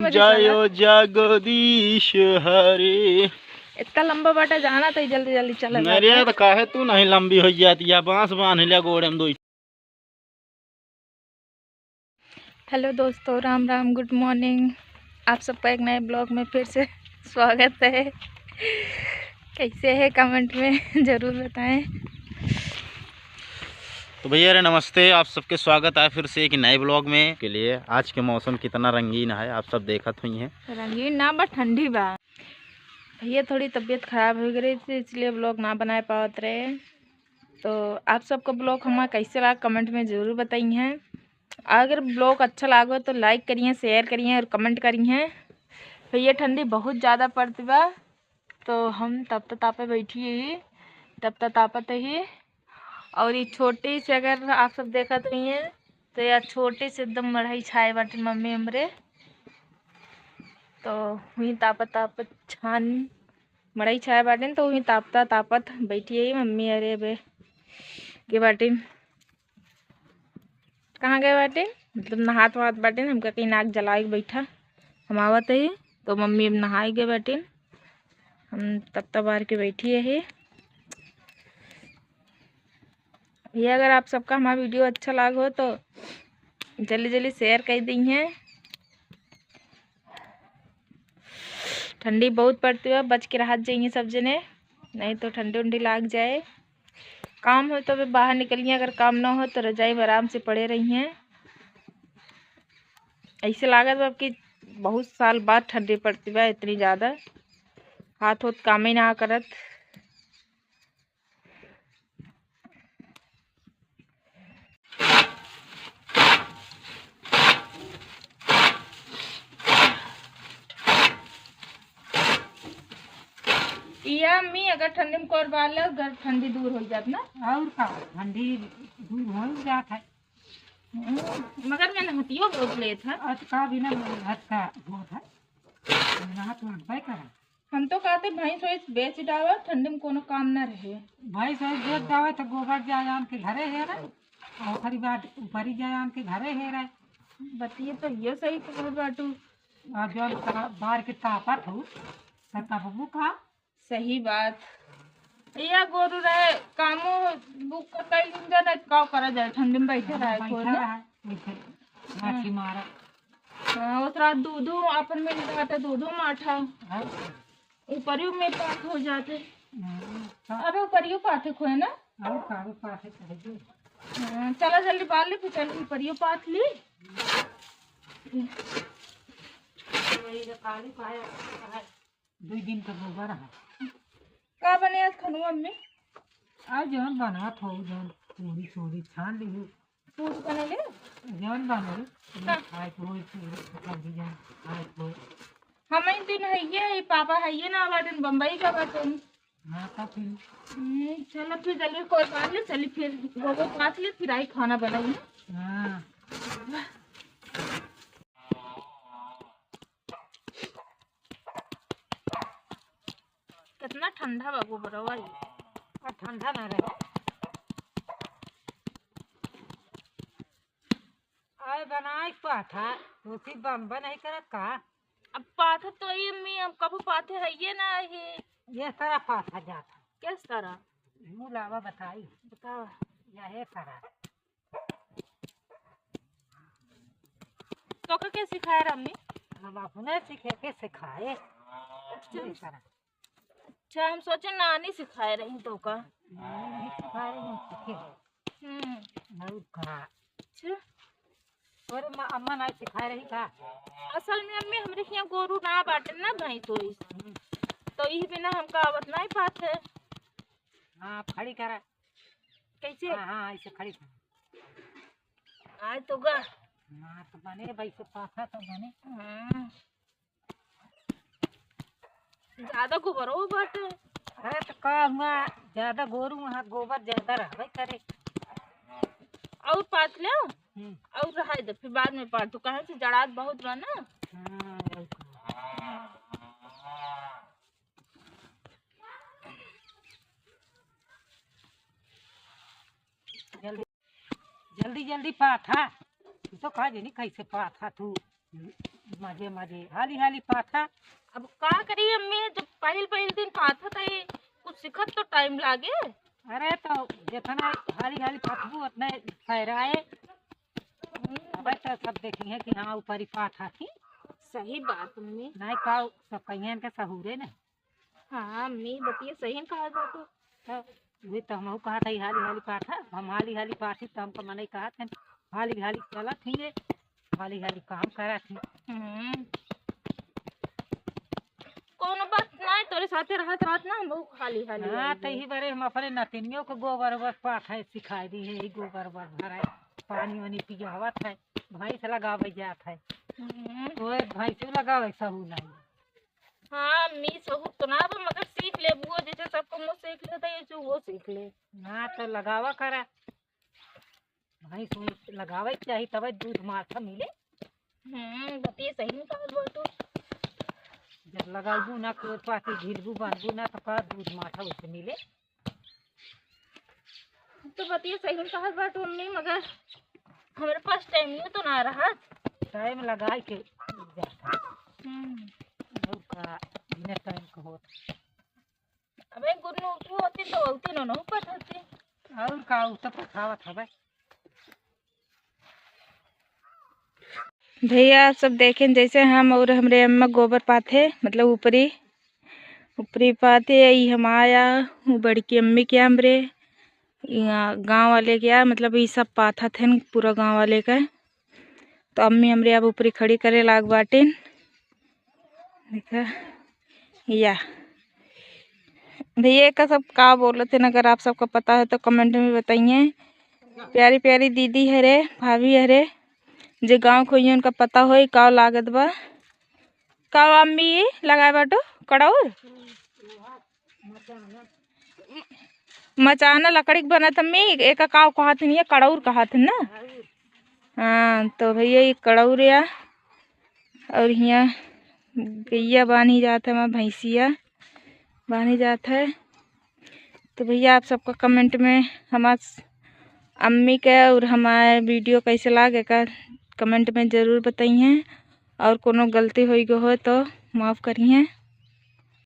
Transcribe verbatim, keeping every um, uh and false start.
जयो जगदीश हरे। इतना लंबा बाटा जाना तो जल्दी जल्दी चला अरे जाता। तो काहे तू नहीं लंबी हो जाती है, बांस बांध लिया गोड़े में दो। हेलो दोस्तों, राम राम, गुड मॉर्निंग। आप सबका एक नए ब्लॉग में फिर से स्वागत है। कैसे है, कमेंट में ज़रूर बताएं। तो भैया रे नमस्ते, आप सबके स्वागत है फिर से एक नए ब्लॉग में। के लिए आज के मौसम कितना रंगीन है, आप सब देखत हुई हैं। रंगीन ना, बस ठंडी बा। भैया थोड़ी तबीयत खराब हो गई थी, इसलिए ब्लॉग ना बनाए पावत रहे। तो आप सबका ब्लॉग हमारा कैसे लगा, कमेंट में ज़रूर बताइए। अगर ब्लॉग अच्छा लागो तो लाइक करिए, शेयर करिए और कमेंट करिए। भैया ठंडी बहुत ज़्यादा पड़ती बा, तो हम तपता तापे बैठी ही, तपता तापत ही। और ये छोटी से अगर आप सब देखत रही हैं तो यार छोटी से एकदम मढ़ई छाए बाटे मम्मी हमरे, तो वहीं तापत तापत छान मड़ई छाए बाटिन, तो वहीं तापता तापत बैठी है मम्मी। अरे बे गे बाटिन, कहाँ गए बाटिन? मतलब नहात वहात बाटिन, हमका कहीं नाक जलाए के बैठा, हम आवत ही। तो मम्मी अब नहाए गए बाटिन, हम तब तब बार के बैठी है। ये अगर आप सबका हमारा वीडियो अच्छा लाग हो तो जल्दी जल्दी शेयर कर दी हैं। ठंडी बहुत पड़ती है, बच के रह जाइए सब जने, नहीं तो ठंडी उंडी लाग जाए। काम हो तो अबे बाहर निकलिए, अगर काम ना हो तो रजाई में आराम से पड़े रहिए। ऐसे लागत बा कि बहुत साल बाद ठंडी पड़ती बा इतनी ज़्यादा, हाथ होत कामे ना करत। इया अम्मी, अगर ठंडी में कोर बार ले, अगर ठंडी दूर हो जात ना। और का, ठंडी दूर हो जात है। हम्म, मगर मैं नहतियो बहुत लेत है। आज का बिना हाथ का बहुत है, हाथ में करा। हम तो कहते भैंस वैंस बेच डावा, ठंडी में कोनो काम ना रहे। भैंस वैंस बेच डावा तो गोबर जाए आन के घरे हेरे, और ओकरी बाद ऊपरी जाए आन के घरे हेरे। बतिये तो ये सही कह बाटू। और जौन ता-, बार के तापत हो, तो तापबू का? सही बात। या गोरू रहे, कामो बुक कर कई दिन जाना, का करा जाए, ठंडी में बैठे रहे, बैठे कोई ना। रहे, बैठे। लाठी मारा। हाँ, उस रात दूधो अपन मिल जाते, दूधो माठा। हाँ। ऊपरियो में पाक हो जाते। हाँ, हाँ। अबे ऊपरियो पाथे खोए ना? हाँ, ऊपरियो पाथे खोए। हाँ, चला जल्दी बाल ले, फिर चल ऊपरियो पाथ ली। वही तो काली पाए, पाए। दुई दिन का गोबर है। का बने आज खनुआ में? आज जौन बनात हो, जौन पूरी सूरी छान ली। सूप बने ले? जौन बने, हाँ। खाए के होई, सूरी सब्जी जौन खाए के होई। हम इन दिन हइये, ई पापा हइये ना बाटन, बम्बई का बाटन। हाँ, तो फिर। हम्म, चलो फिर जल्दी कोई बात ले, चली फिर गोबर पाथ ले, फिर आई खाना बनाई ना। हाँ। कितना ठंडा बा गोबरवा ई। आ ठंडा ना रहे। आए बनाए पाथा, उसी बम्बा नहीं करत का? अब पाथा तो ये मी, हम कबू पाथे हइये ना ही। ये सारा पाथा जाता। किस तरह? मुँह लावा बताई। बतावा। यह है सारा। तोका के सिखाए रहनी? हम अपने सीखे के सिखाए। अच्छा। ये सारा। अच्छा, हम सोचे नानी सिखाए रही तोका। नानी भी सिखाए रही, हम सीखे। हम्म। और का? अच्छा। और म-, अम्मा नाई सिखाए रही का? असल में अम्मी हमरे हियाँ गोरू ना बाटे ना भैंस होई। हम्म। तो इही बिना हमका आवत नाई पाथे। हाँ, खड़ी करा। कैसे? हाँ, हाँ, ऐसे खड़ी कर। आज तो गा। हाँ, तो बने, वैसे पाथा तो बने। हाँ। ज्यादा गोबरो बाटे। अरे, तो का हुआ, ज्यादा गोरू वहाँ गोबर ज्यादा रहबे करे। और पाथ ले, हम्म। और रहाई दे, फिर बाद में पाथ, तो कहे से जड़ात बहुत बा ना। हाँ, और का। जल्दी, जल्दी, जल्दी पाथा। तू तो कहा जनी कैसे पाथा तू। मजे मजे हाली हाली पाथा। अब का करी अम्मी, जब पहिल पहिल दिन पाथा त ई कुछ सिखत तो टाइम लागे। अरे तो जितना हाली हाली पाथबू उतने फहराए। हम्म। अब तो सब देखिहैं कि हाँ ऊपरी पाथा थी। सही बात अम्मी। नहीं का सब कहिहैं इनके सहूरे ने। हाँ अम्मी, बतिया सही न कहत बाटू। तो वही तो हमहू कहत हई, हाली हाली पाथा, हम हाली हाली पाथी, तो हमका मनई कहत हैं, हाली हाली चलत ही, हाली हाली काम करत ही। हम्म। कौनो बात नाहीं, तोरे साथे रहत रहत ना हम हाली हाली हाँ, आइल तो है। यही बारे हम अपने नतिनियों को गोबर ओबर पाथा सिखाई दी है, यही गोबर ओबर भराए, पानी वानी पियावत है, भैंस लगावे जात है। हम्म। तो एक भैंसो लगावे सहू नहीं। हाँ अम्मी, सहूर तो ना बा, मगर सीख लेबू, जैसे सब कमो सीख लेता है, ऐसे वो सीख ले। हाँ, तो लगावा करा। भाई, सुई लगावे के चाही, तबे दूध माठा मिले। हम्म, बतिया सही में कहत बाटू। जब लगाबू ना, कोर पाती घिलबू, बांधबू ना, तो का दूध माठा उसे मिले? तो बतिया सही में कहत बाटू अम्मी, मगर हमरे पास टाइम तो ना रहा। टाइम लगाए के जाता। हम्म। और का, बिना टाइम के होत। अबे गुन्नू उठू होती तो उठती न, न पत होती। और का, उ तो पठावत हवे। भैया, आप सब देखें, जैसे हम और हमरे अम्मा गोबर पाथे, मतलब ऊपरी, ऊपरी पाथे, ई हमारा, वो बड़की अम्मी के हमरे, यहाँ गाँव वाले के, मतलब ई सब पाथा थे पूरा गाँव वाले का। तो अम्मी हमरे अब ऊपरी खड़ी करे लाग बाटिन। देखा, या भैया का सब का बोलत हैं, अगर आप सबका पता है तो कमेंट में बताइए। प्यारी प्यारी दीदी हरे, भाभी हरे, जे गाँव के होइए उनका पता होई का लागत बा। का अम्मी लगाए बाटू कड़ौर? मचाना लकड़ी के बनत अम्मी, एका का कहत नहीं है, कड़ौर कहत है ना? हाँ, तो भैया ये कड़ौर या, और हियाँ गैया बांधी जात है, हमार भैंसिया बांधी जात है। तो भैया आप सबका कमेंट में हमार अम्मी के और हमारे वीडियो कैसे लागे का कमेंट में ज़रूर बताइए, और कोनो गलती होई गो हो तो माफ़ करिए।